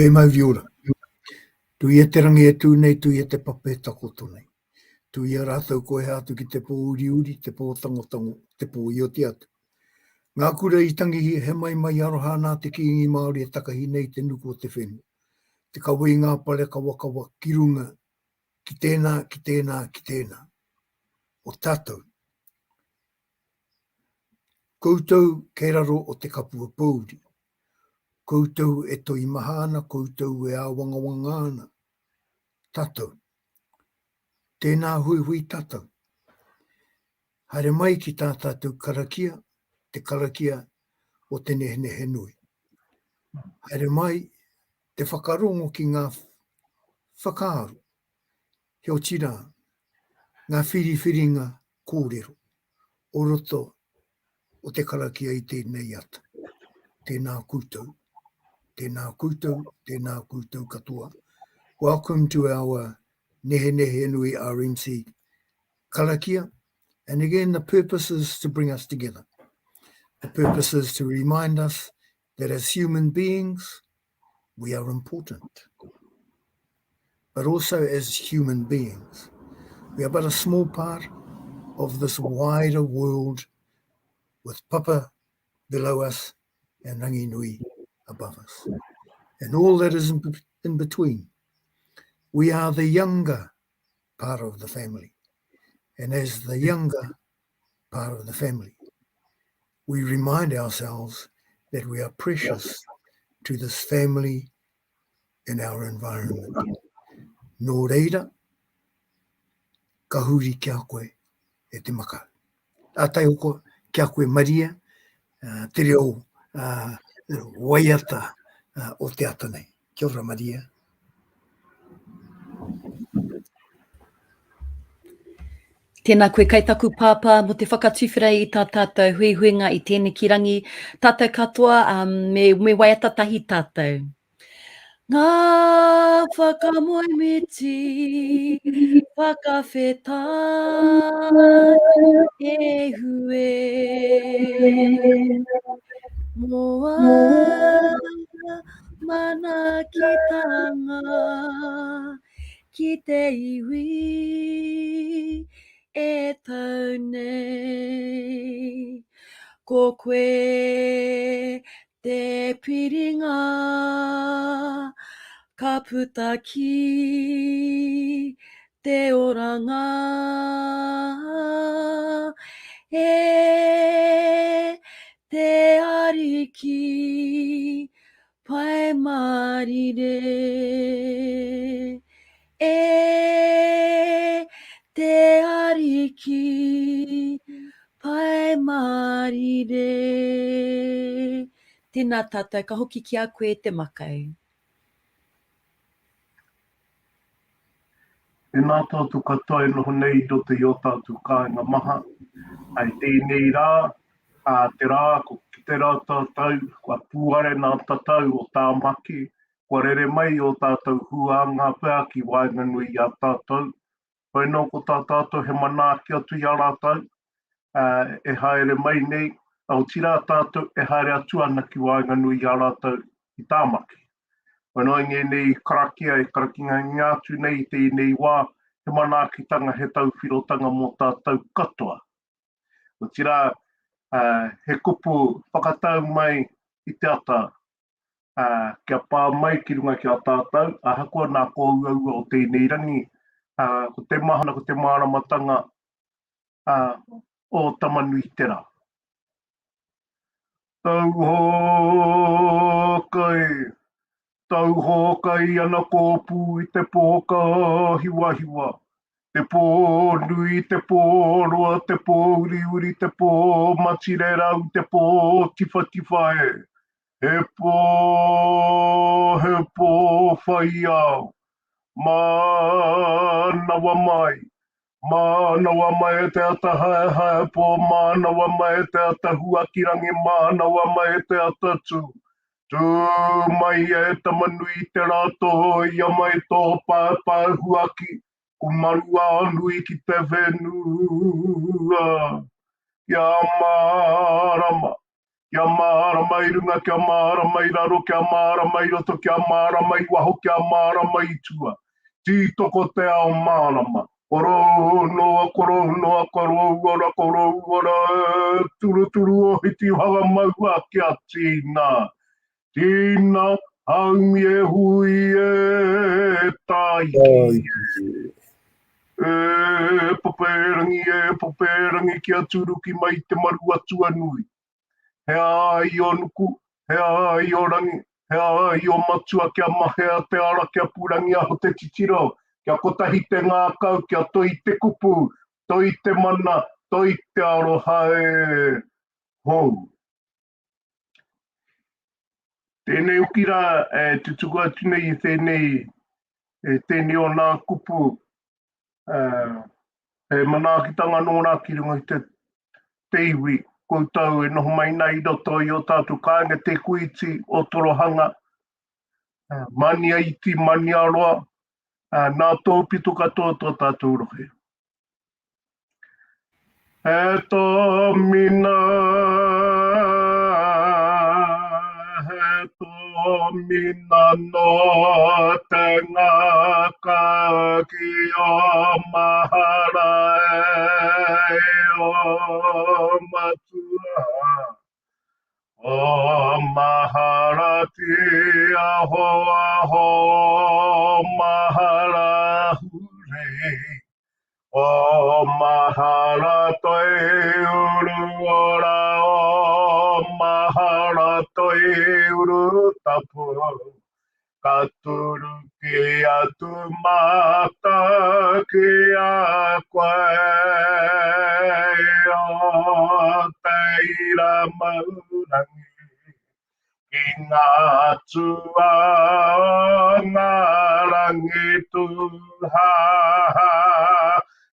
Tihei mauri ora. Tuia te rangi e tū nei, tuia te papa e takoto nei. Tuia rātou ko hea atu ki te pō uriuri, te pō tangotango, te pō i oti atu. Ngā kura i tangihia he maimai aroha nā te Kīngi Māori e takahi nei te nuku o te whenua. Te kawe i ngā pare kawakawa ki runga, ki tēnā, ki tēnā, ki tēnā. O tātou. Koutou kei raro o te kapua pōuri. Koutou e toimaha ana, koutou e āwangawanga ana, tātou. Tēnā huihui tātou. Haere mai ki tā tātou karakia, te karakia o te nehenehenui. Haere mai te whakarongo ki ngā whakaaro, heoti rā, ngā whiriwhiringa kōrero o roto o te karakia i tēnei ata. Tēnā koutou, tēnā koutou, tēnā koutou katoa. Welcome to our Nehenehenui RMC karakia. And again, the purpose is to bring us together. The purpose is to remind us that as human beings, we are important. But also as human beings, we are but a small part of this wider world with Papa below us and Ranginui above us. And all that is in, in between. We are the younger part of the family. And as the younger part of the family, we remind ourselves that we are precious to this family in our environment. Nō reira, ka huri ki a koe e te makau. A taihoko ki a koe Maria, te reo waiata o te ata nei. Kia ora Maria. Tēnā koe kai taku pāpā mō te whakatuwhera i tā tātou huihuinga i tēneki rangi. Tātou katoa, um, me, me waiata tahi tātou. Ngā whakamoemiti, whakawhetai e hue. Mō ā manaakitanga ki te iwi e tau nei. Ko koe te piringa ka puta ki te oranga e te Ariki Pai mārire e te Ariki, pai mārire. Tēnā tātou, ka hoki ki a koe te makau. Tēnā tātou katoa e noho nei i roto i ō tātou kāinga maha. I tēnei rā, ā te rā, ko kite rā tātou, kua pūare nā tatau o Tāmaki, kua rere mai ō tātou huānga pea ki waenganui i a tātou. Hoi nō ko tā tātou he manaaki atu i a rātou, ā, e haere mai nei, otirā tātou e haere atu ana ki waenganui i a rātou i Tāmaki. Anō i ngēnei karakia e karakingangia atu nei i tēnei wā, he manaakitanga, he tauwhirotanga mō tātou katoa. Otirā, he kupu whakatau mai i te ata, kia pā mai ki runga ki a tātou, ahakoa nā kōuaua o tēnei rangi, ko te mahana, ko te māramatanga o Tamanuiterā. Tauhōkai, tauhōkai ana kōpū i te pō ka hiwahiwa. Te pō nui, te pō roa, te pō uriuri, te pō matire rau, te pō tiwhatiwha e. He pō, he pō whai ao. Mānawa mai, Mānawa mai te ata haehae pō, mānawa mai te ata huakirangi, mānawa mai te ata tū. Tū mai e Tamanui te rā tōia mai tō paepae huaki, ko Maruānui ki te whenua. Kia mārama. Kia mārama i runga, kia mārama i raro, kia mārama i roto, kia mārama i waho, kia mārama i tua. Tītoko te ao mārama. Korou noa, korou noa, korou ora, korou ora, turuturu o hiti whakamaua kia tīna. Tīna, haumi e hui e, tāiki e. E Paperangi, e Paperangi, kia tūruki mai te maru atua nui. He āio nuku, he āio rangi, he āio matua kia mahea te ara kia pūrangiaho te titiro, kia kotahi te ngākau, kia toi te kupu, toi te mana, toi te aroha e hou. Tēnei hoki rā e tutuku atu nei i tēnei, e tēnei o nā kupu He manaakitanga nō rā ki runga i te, te iwi, koutou e noho mai nei i roto i ō tātou kāinga te kuiti o Torohanga, mania iti, mania roa, nā tō pito katoa tō tātou rohe. He tōmina, he tōmina nō te ngākau ki ō mahara e ō matua. Ō mahara tīaho aho, ō mahara hurei. O mahara toi uru ora, o mahara toi uru tapu. Ka turuki atu mata ki a koe, o te ira maurangi. Ki ngā atua o ngā rangi tūhāhā,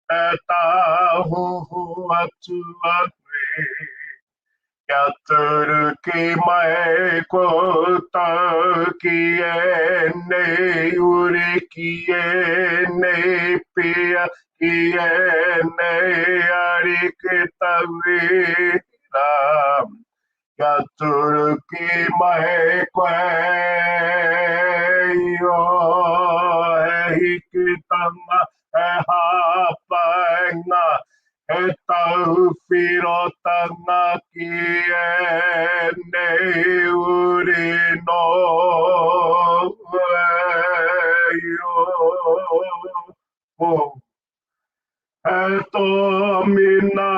te tāhuhu atua nui. Kia turuki mai koutou ki ēnei uri, ki ēnei pia, ki ēnei ariki tauira. Kia turuki mai koe i o he hikitanga, he hāpainga, he tauwhirotanga ki ēnei uri nōu e i o. He tōmina,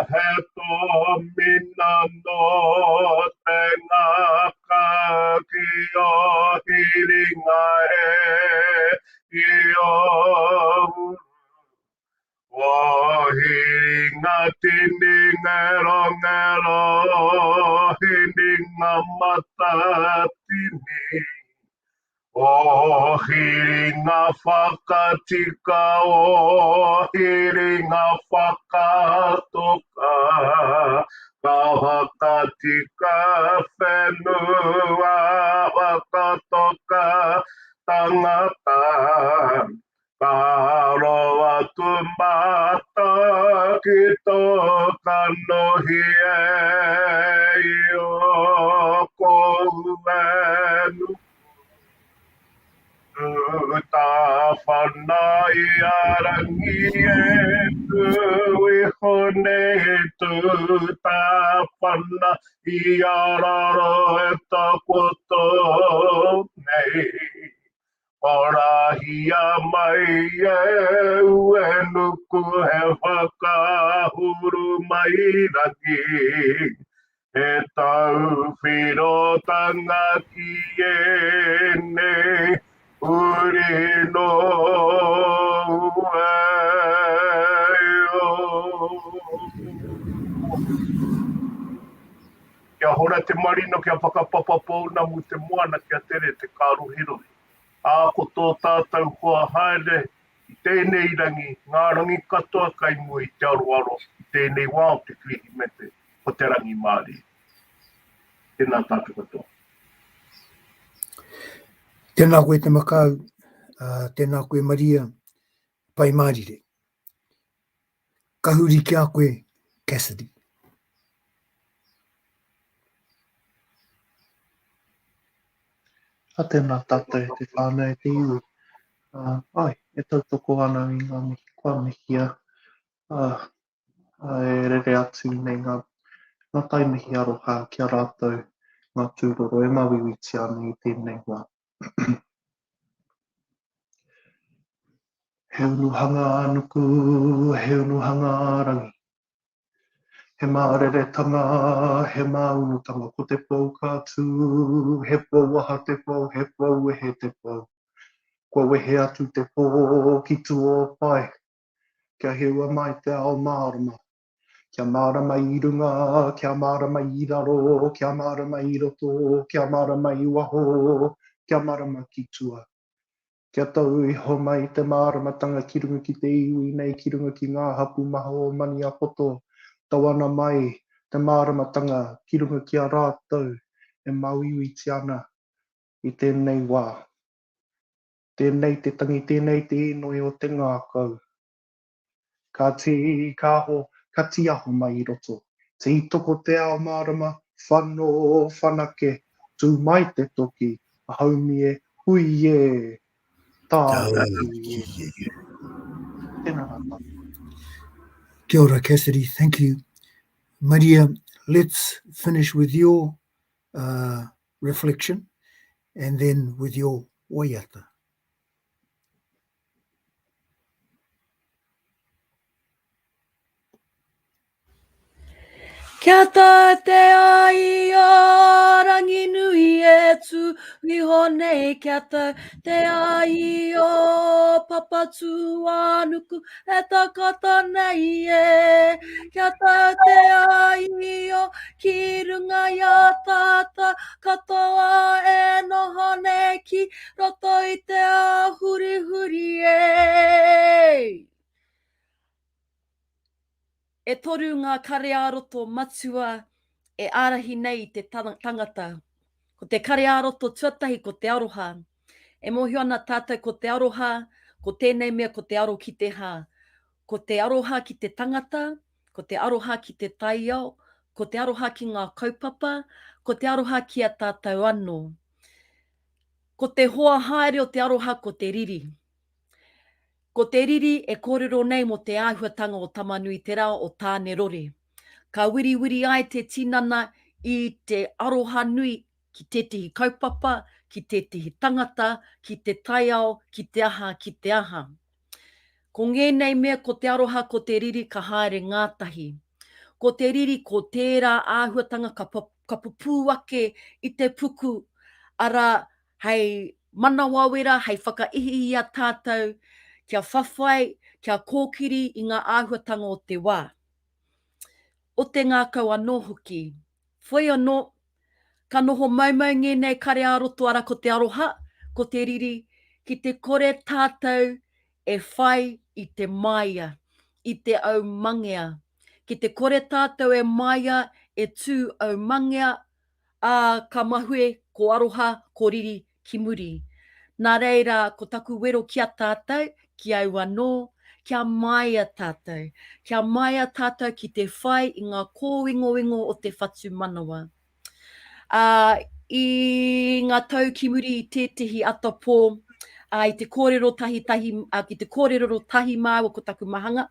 he tōmina nō te ngākau ki ō hiringa e i ō uru. Ō hiringa tini ngero ngero, hiringa matatini. O hiringa whakatika, o hiringa whakatoka, ka whakatika whenua, whakatoka tangata, ka roa atu mātou ki tō kanohi e i o kouenu. Tūtāwhana i a Rangi e tū iho nei Tūtāwhana i a raro e takoto nei Horahia mai e Uenuku he whakaahuru mai rangi He tauwhirotanga ki ēnei uri nōu e Kia hora te marino, kia whakapapa pounamu te moana, kia tere te kārohirohi. Ā, ko tō tātou hoa haere i tēnei rangi, ngā rangi katoa kai mua i te aroaro i tēnei wā o te Kirihimete. ko te rangimārie. Tēnā tātou katoa. Tēnā koe Te Makau, uh, tēnā koe Maria, Pai Mārire. Ka huri ki a koe. Cassidy. A tēnā tātou e te whānau e te iwi. Uh, ai, e tautoko ana i ngā mihi kua mihia. Uh, e rere atu nei ngā, ngā tai mihi aroha ki a rātou ngā tūroro e māuiuitia ana i tēnei wā. He unuhanga ā-nuku, he unuhanga ā-rangi. He māreretanga, he māunutanga, ko te pou ka tū, he pou aha te pou, he pou wehe te pou. Kua wehe atu te pō ki tua o pae, kia heua mai te ao mārama. Kia mārama i runga, kia mārama i raro, kia mārama i roto, kia mārama i waho, kia mārama ki tua. Kia tau iho mai te māramatanga ki runga ki te iwi nei, ki runga ki ngā hapū maha o Maniapoto, tau ana mai te māramatanga ki runga ki a rātou e māuiuitia ana i tēnei wā. Tēnei te tangi, tēnei te īnoi o te ngākau. Ka tī, ka aho, ka tīaho mai i roto. Tītoko te ao mārama, whano, whanake, tū mai te toki, haumi e, hui e, tāuki e. Tēnā rā tātou. Kia ora Cassidy, thank you. Maria, let's finish with your uh, reflection and then with your waiata. Kia tau te ai o Ranginui e tū iho nei Kia tau te ai o Papatūānuku e takata nei e Kia tau te ai o ki runga i a tātou katoa e noho nei ki roto i te ao hurihuri e. E toru ngā kare ā-roto matua e ārahi nei i te tangata. Ko te kare ā-roto tuatahi ko te aroha. E mōhio ana tātou ko te aroha, ko tēnei mea ko te aro ki te hā. Ko te aroha ki te tangata, ko te aroha ki te taiao, ko te aroha ki ngā kaupapa, ko te aroha ki a tātou anō. Ko te hoa haere o te aroha ko te riri. Ko te riri e kōrero nei mō te āhuatanga o Tamanuiterā o Tānerore. Ka wiriwiri ai te tinana i te aroha nui ki tētehi kaupapa, ki tētehi tangata, ki te taiao, ki te aha, ki te aha. Ko ngēnei mea ko te aroha ko te riri ka haere ngātahi. Ko te riri ko tērā āhuatanga ka, ka pupū ake i te puku, arā, hei manawawera, hei whakaihi i a tātou kia whawhai, kia kōkiri i ngā āhuatanga o te wā. O te ngākau anō hoki. Whoi anō, Ka noho maumau ngēnei kare ā-roto ara ko te aroha, ko te riri, ki te kore tātou e whai i te māia, i te aumangea. Ki te kore tātou e māia, e tū aumangea, ā, ka mahue ko aroha, ko riri ki muri. Nā reira, ko taku wero ki a tātou, ki au anō, kia māia tātou. Kia māia tātou ki te whai i ngā kōwingowingo o te whatumanawa. Ā, i ngā tau ki muri i tētehi atapō, ā, i te kōrero tahi tahi, ā, ki te kōreroro tahi māua ko taku mahanga,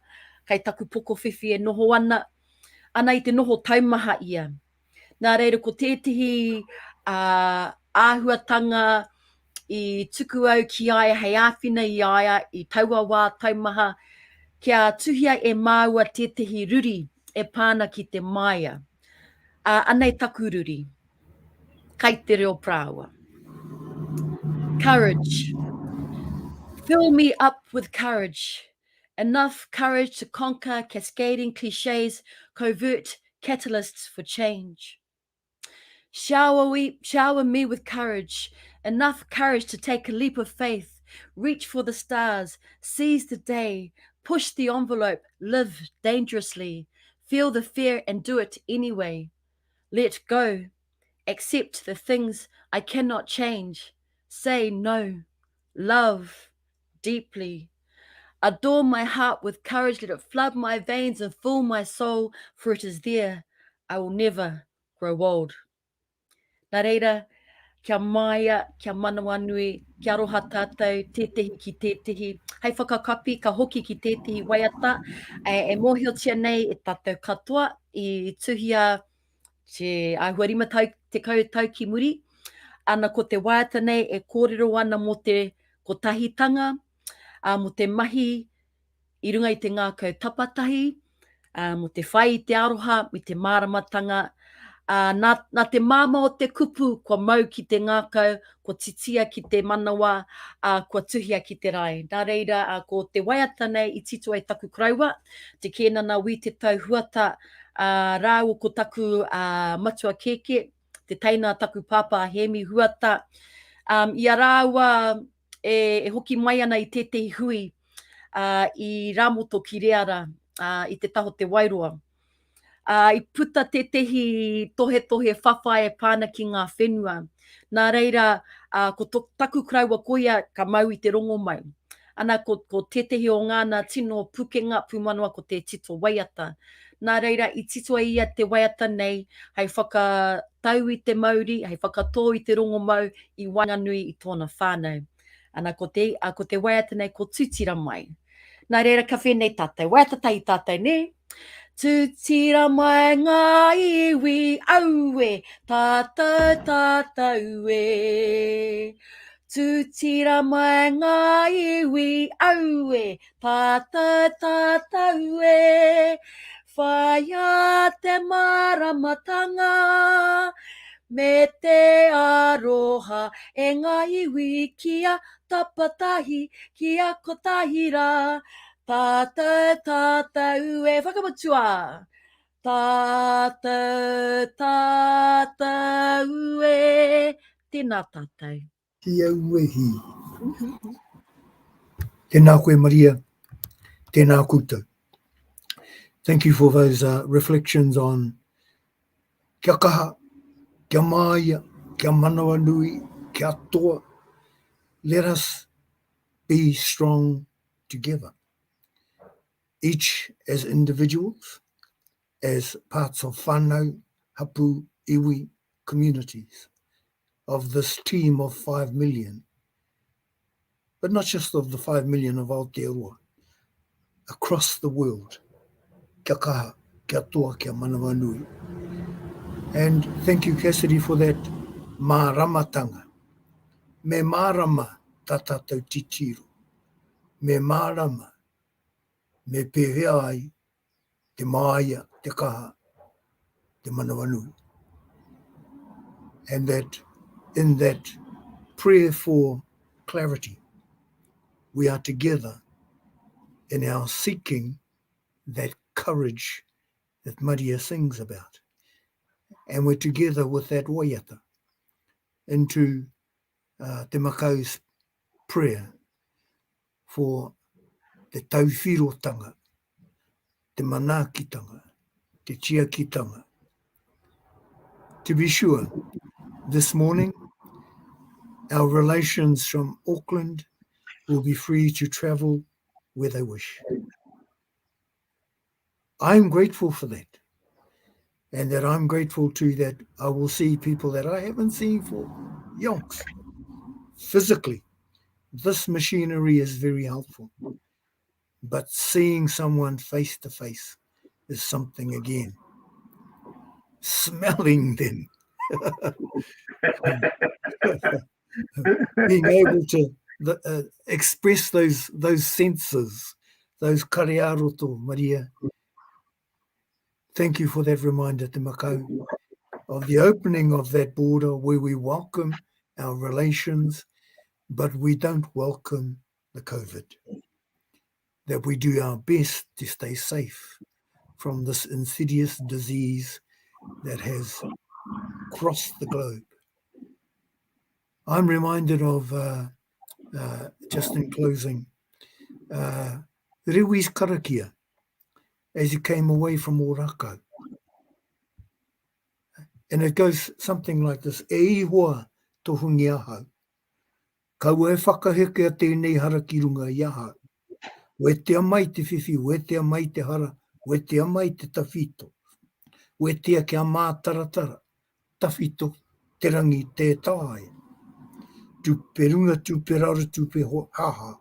kei taku pokowhiwhi e noho ana, ana i te noho taumaha ia. Nā reira, ko tētehi āhuatanga i tuku au ki a ia hei āwhina i a ia i taua wā taumaha, kia tuhia e māua tētehi ruri e pā ana ki te māia. Ā, anei taku ruri. Kai te reo parāoa. Courage. Fill me up with courage. Enough courage to conquer cascading cliches, covert catalysts for change. Shower, we, shower me with courage, enough courage to take a leap of faith, reach for the stars, seize the day, push the envelope, live dangerously, feel the fear and do it anyway. Let go, accept the things I cannot change, say no, love deeply. Adorn my heart with courage, let it flood my veins and fill my soul, for it is there I will never grow old. Nā reira, kia māia, kia manawanui, kia aroha tātou tētehi ki tētehi. Hei whakakapi, ka hoki ki tētehi waiata e, e mōhiotia nei e tātou katoa i tuhia te āhua 50 tau ki muri. Ana ko te waiata nei e kōrero ana mō te kotahitanga, ā, mō te mahi i runga i te ngākau tapatahi, ā, mō te whai i te aroha me te māramatanga, ā, nā, nā te māmā o te kupu kua mau ki te ngākau, kua titia ki te manawa, ā, kua tuhia ki te rae. Nā reira, ā, ko te waiata nei i tito ai taku koroua, te Kēnana Wī Te Tau Huata, ā, rāua ko taku, ā, matua kēkē, te teina a taku pāpā a Hēmi Huata, um, i a rāua e, e hoki mai ana i tētehi hui uh, i Rāmoto ki Reara, uh, i te taho te Wairoa. Uh, I puta tētehi tohetohe whawhai e pāna ki ngā whenua. Nā reira, uh, ko to, taku karaua koia ka mau i te rongomau. Ana, ko, ko tētehi o ngāna tino pukenga pūmanawa ko te tito waiata. Nā reira, i tito e ia te waiata nei hei whakatau i te mauri, hei whakatō i te rongomau i waenganui i tōna whānau. Ana, ko te, a, ko te waiata nei ko Tūtira Mai. Nā reira, ka whēnei tātou. Waiata tahi tātou, nē? Tūtira mai ngā iwi, aue, tātou, tātou e. Tūtira mai ngā iwi, aue, tātou, tātou e. Whāia te māramatanga me te aroha e ngā iwi kia tapatahi, kia kotahi rā. Tātou, tātou e whakamutua. Tātou, tātou e. Tēnā tātou. Ki au e hi. Tēnā koe Maria, tēnā koutou. Thank you for those uh, reflections on kia kaha, kia māia, kia manawanui, kia toa. Let us be strong together, each as individuals, as parts of whānau, hapu, iwi, communities of this team of 5 million, but not just of the 5 million of Aotearoa, across the world. Kia kaha, kia toa, kia manawanui. And thank you, Cassidy, for that māramatanga. Me mārama tā tātou titiro. Me mārama, me pēhea ai te māia, te kaha, te manawanui. And that in that prayer for clarity, we are together in our seeking that courage that Maria sings about. And we're together with that waiata into uh, Te Makau's prayer for te tauwhirotanga, te manaakitanga, te tiakitanga. To be sure, this morning, our relations from Auckland will be free to travel where they wish. I'm grateful for that. And that I'm grateful too that I will see people that I haven't seen for yonks physically. This machinery is very helpful. But seeing someone face to face is something again. Smelling them. Being able to the, uh, express those those senses, those karearoto, Maria. Thank you for that reminder, Te Makau, of the opening of that border where we welcome our relations, but we don't welcome the COVID. That we do our best to stay safe from this insidious disease that has crossed the globe. I'm reminded of, uh, uh, just in closing, uh, Rewi's karakia as he came away from Ōrākau. And it goes something like this, E ihoa tohungi ahau. Kaua e whakahekea tēnei hara ki runga i ahau. Wetea mai te whiwhi, wetea mai te hara, wetea mai te tawhito. Wetea kia mātaratara, tawhito te rangi tē taea. Tupe runga, tupe raro, tupe haha.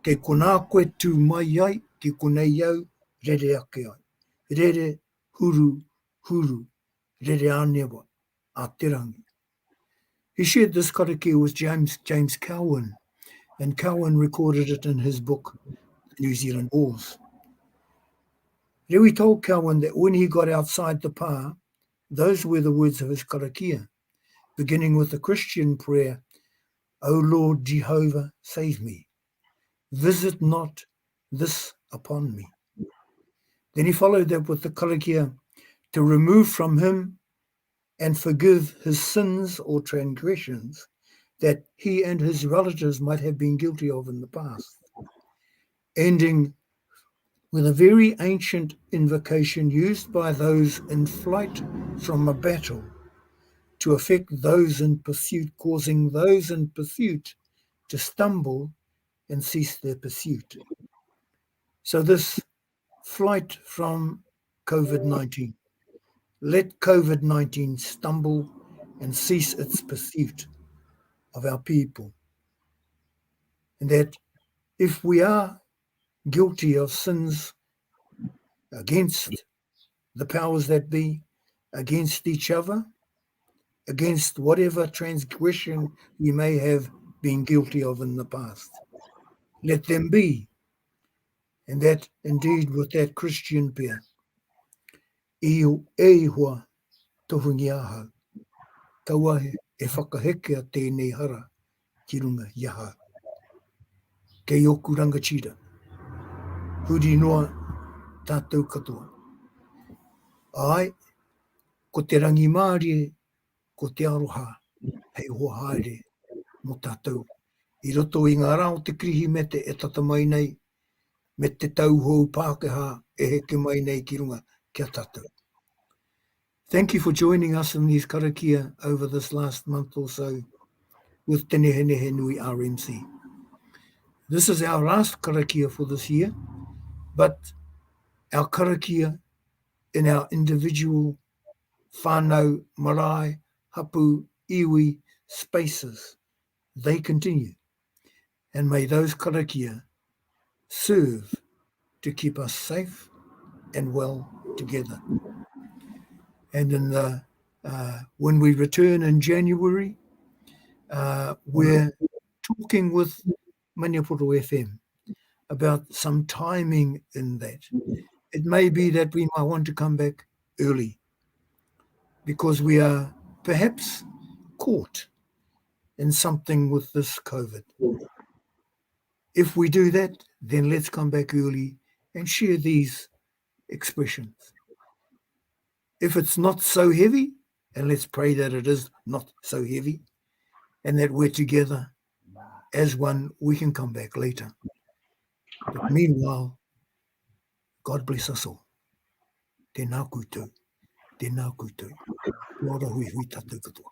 Kei konā koe tū mai ai, ki konei au rere ake ai. Rere, huru, huru, rere ānewa, a te rangi. He shared this karakia with James, James Cowan, and Cowan recorded it in his book, New Zealand Wars. Rewi told Cowan that when he got outside the pa, those were the words of his karakia, beginning with the Christian prayer, O Lord Jehovah, save me. Visit not this upon me. Then he followed that with the karakia to remove from him and forgive his sins or transgressions that he and his relatives might have been guilty of in the past. Ending with a very ancient invocation used by those in flight from a battle to affect those in pursuit, causing those in pursuit to stumble and cease their pursuit. So, this flight from COVID 19, let COVID 19 stumble and cease its pursuit of our people. And that if we are guilty of sins against the powers that be, against each other, against whatever transgression we may have been guilty of in the past. Let them be. And that indeed with that Christian prayer, e e hua tohungi ahau. Kaua e whakahekea tēnei hara ki runga i ahau. Kei oku rangatira. Huri noa tātou katoa. Ai, ko te rangimārie, ko te aroha hei hoa haere mō tātou. I roto i ngā rā o te Kirihimete e tata mai nei, me te tau hou Pākehā e heke mai nei ki runga ki a tātou. Thank you for joining us in these karakia over this last month or so with Te Nehenehenui RMC. This is our last karakia for this year, but our karakia in our individual whānau, marae, hapu, iwi spaces, they continue. And may those karakia serve to keep us safe and well together. And in the uh, when we return in January, uh, we're talking with Maniapoto FM about some timing in that. It may be that we might want to come back early because we are perhaps caught in something with this COVID. If we do that, then let's come back early and share these expressions. If it's not so heavy, and let's pray that it is not so heavy, and that we're together as one, we can come back later. But meanwhile, God bless us all. Tēnā koutou. Tēnā koutou. Kia ora hui hui tātou katoa.